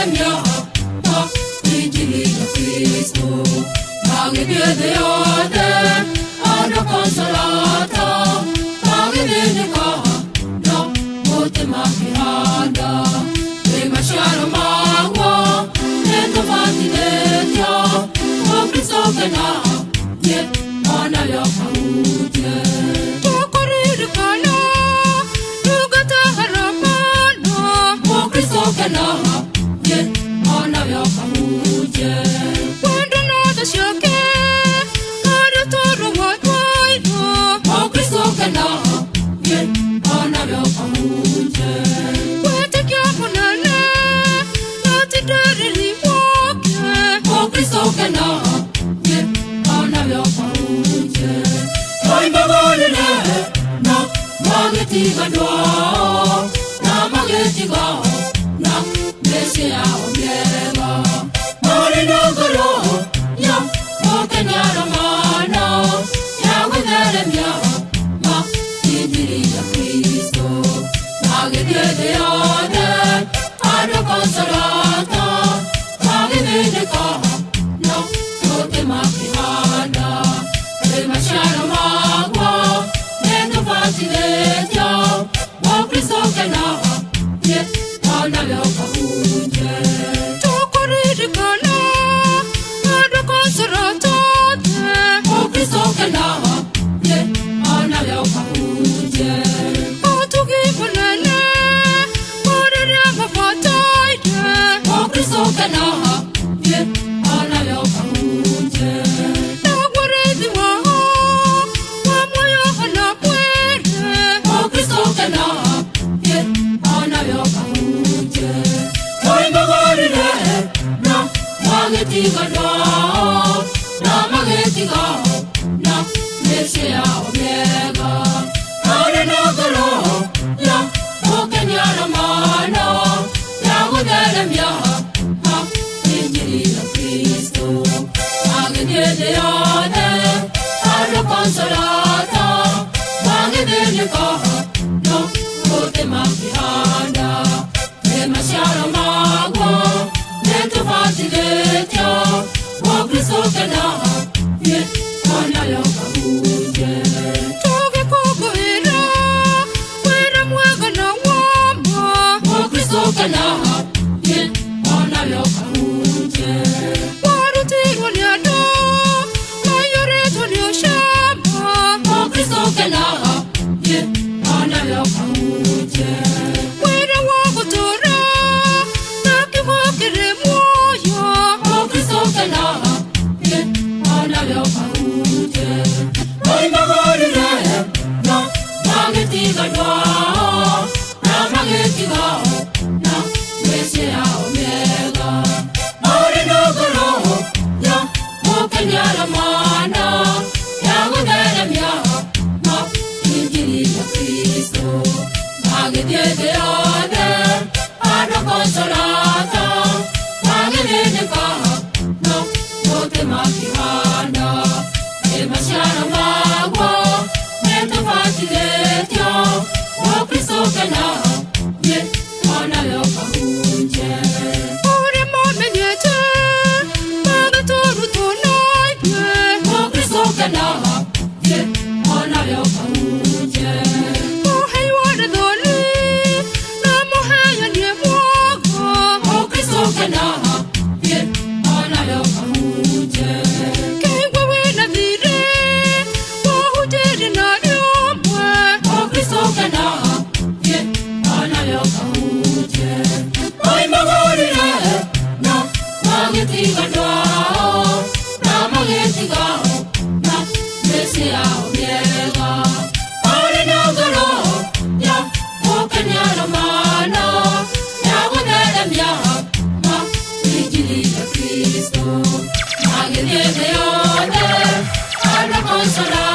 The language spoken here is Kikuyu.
gũtheremia ma injiri ya Kristo. Magĩthiĩ thĩ yothe andũ Consolata, magĩthĩnĩka no mũtĩ makĩhanda. Nĩ maciaro maguo nĩtũbatithĩtio, Mũkristo kena thiĩ onawe ũkahunjie. Tũkũririkana ndungata Haramano. Mũkristo kena thiĩ onawe ũkahunjie. Wendo na tha ciake harĩa toro watwairwo. Mũkristo kena thiĩ onawe ũkahunjie. Wĩtĩkio mũnene na ũtindĩrĩri wake. Mũkristo kena thiĩ onawe ũkahunjie. Moimagorire na magĩtiga ndwao, na magĩtiga na mĩciĩ yao mĩega. Marĩ na ngoro ya gũkenia romano ya gũtheremia ma injiri ya Kristo. Magĩthiĩ thĩ yothe andũ Consolata, magĩthĩnĩka no mũtĩ makĩhanda. Nĩ maciaro maguo nĩtũbatithĩtio, Mũkristo kena thiĩ onawe ũkahunjie. Tũkũririkana andũ Consolata othe. Mũkristo kena thiĩ onawe ũkahunjie. Ũtugi mũnene kũrĩrĩa mabataire. Mũkristo kena thiĩ onawe ũkahunjie. Naguo rĩthi wao wa muoyo ona mwĩrĩ. Mũkristo kena thiĩ onawe ũkahunjie. Moimagorire na magĩtiga ndwao, na magĩtiga na mĩciĩ yao mĩega. Marĩ na ngoro ya gũkenia romano ya gũtheremia ma injiri ya Kristo. Magĩthiĩ thĩ yothe andũ Consolata, magĩthĩnĩka no mũtĩ makĩhanda. Nĩ maciaro maguo nĩtũbatithĩtio, Mũkristo kena thiĩ onawe ũkahunjie. Tũgĩkũngũĩra wĩra mwega na wama. Mũkristo kena thiĩ onawe ũkahunjie. Warutirwo nĩ andũ maiyũrĩtwo nĩ ũcamba. Mũkristo kena thiĩ onawe ũkahunjie. Wĩra wa gũtũũra na kiugo kĩrĩ muoyo. Mũkristo kena thiĩ onawe ũkahunjie. Moimagorire na magĩtiga ndwao, na magĩtiga na mĩciĩ yao mĩega. Marĩ na ngoro ya gũkenia romano ya gũtheremia ma injiri ya Kristo. Magĩthiĩ thĩ yothe andũ Consolata, magĩthĩnĩka no mũtĩ makĩhanda. Nĩ maciaro maguo nĩtũbatithĩtio, Mũkristo kena thiĩ onawe ũkahunjie. Ũrĩa mamenyete magĩtũrutwo na ithuĩ. Mũkristo kena thiĩ onawe ũkahunjie. Mũhei wa rĩthoni na mũheanie mwega. Mũkristo kena thiĩ onawe ũkahunjie. Kĩigua wĩna thirĩ wahunjĩrie na rĩũmwe. Mũkristo kena thiĩ onawe ũkahunjie. Moimagorire na magĩtiga ndwao, na magĩtiga na mĩciĩ yao mĩega. Marĩ na ngoro ya gũkenia romano ya gũtheremia ma injiri ya Kristo. Magĩthiĩ thĩ yothe andũ Consolata,